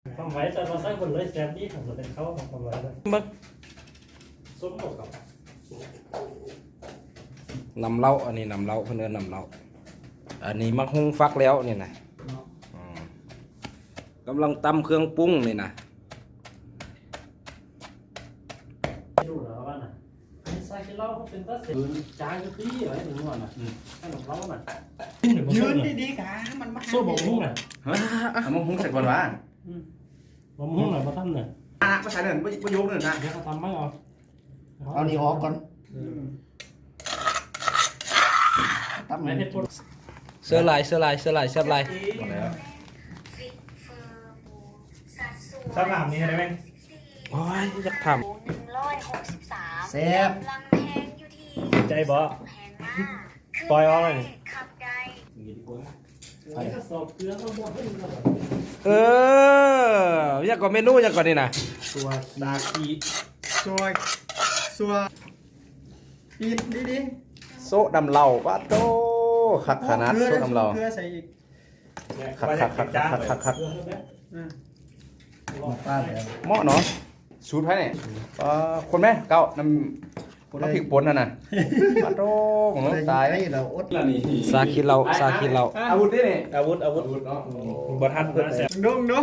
ຄວາມໄວ ຈະມາໃສ່ຄົນເລີຍແຊບດີ ຂອງຕົວເອງເຂົ້າ ຄວາມໄວເລີຍ ເບິ່ງ ສົມບໍ່ກັບ ນ້ຳເຫຼົ້າ ອັນນີ້ນ້ຳເຫຼົ້າ ເພິ່ນເອີ້ນນ້ຳເຫຼົ້າ ອັນນີ້ໝາກຫຸ່ງຟັກແລ້ວນີ້ນະ ເນາະ ອືມ ກຳລັງຕຳເຄື່ອງປຸງນີ້ນະ ໄປດູແລ້ວວ່ານະ ອັນນີ້ຊາຂີ້ເຫຼົ້າເປັນຕາແຊບ ຈາງຢູ່ຕິ ໄອ້ໜຶ່ງວ່ານະ ອືມ ໃຫ້ນ້ຳເຫຼົ້ານະ ຢືນດີໆ ກະມັນມາ ໂຊບະຫຸ່ງນະ ຮະ ເອົາໝາກຫຸ່ງໃສ່ກ່ອນຫວາ ອືມ ບໍ່ໝຸ່ງນະ ບໍ່ທຳນະ ອ່ະ ບໍ່ໃສ່ເດີ ບໍ່ ບໍ່ຍົກເດີນະ ດຽວເຂົາຕຳໃໝ່ເອົາ ເອົານີ້ອອກກ່ອນ ອືມ ຕຳ ເສືອຫຼາຍ ເສືອຫຼາຍ ເສືອຫຼາຍ ແຊບຫຼາຍ ໝົດແລ້ວ ສາມສິບສີ່ ໂອ້ຍ ຢາກຖາມ ແຊບ ໃຈບໍ່? ປ່ອຍອອກເລີຍນີ້ ເອີ ຫຍັງກໍເມນູຫຍັງກໍນີ້ນະ ຊົ່ວ ຊາຄີ ຊົ່ວ ຊົ່ວ ປີດດີໆ ໂຊະນ້ຳເຫຼົ້າ ປາດໂທ້ ຄັກຂະໜາດ ໂຊະນ້ຳເຫຼົ້າ ເກືອໃສ່ອີກ ຄັກໆໆໆໆ ອືມ ເໝາະເນາະ ສູດໃຜນີ້ ເອີ ຄົນແມ້ ເກົ້າ ນ້ຳ ນ້ຳພິກປົ່ນຫັ້ນນະ ປາດໂທ້ ຕາຍ ຊາຂີ້ເຫຼົ້າ ຊາຂີ້ເຫຼົ້າ ອາວຸດເດ້ນີ້ ອາວຸດ ອາວຸດ ອາວຸດເນາະ ບໍ່ທັນເພິ່ນ ເບິ່ງດູ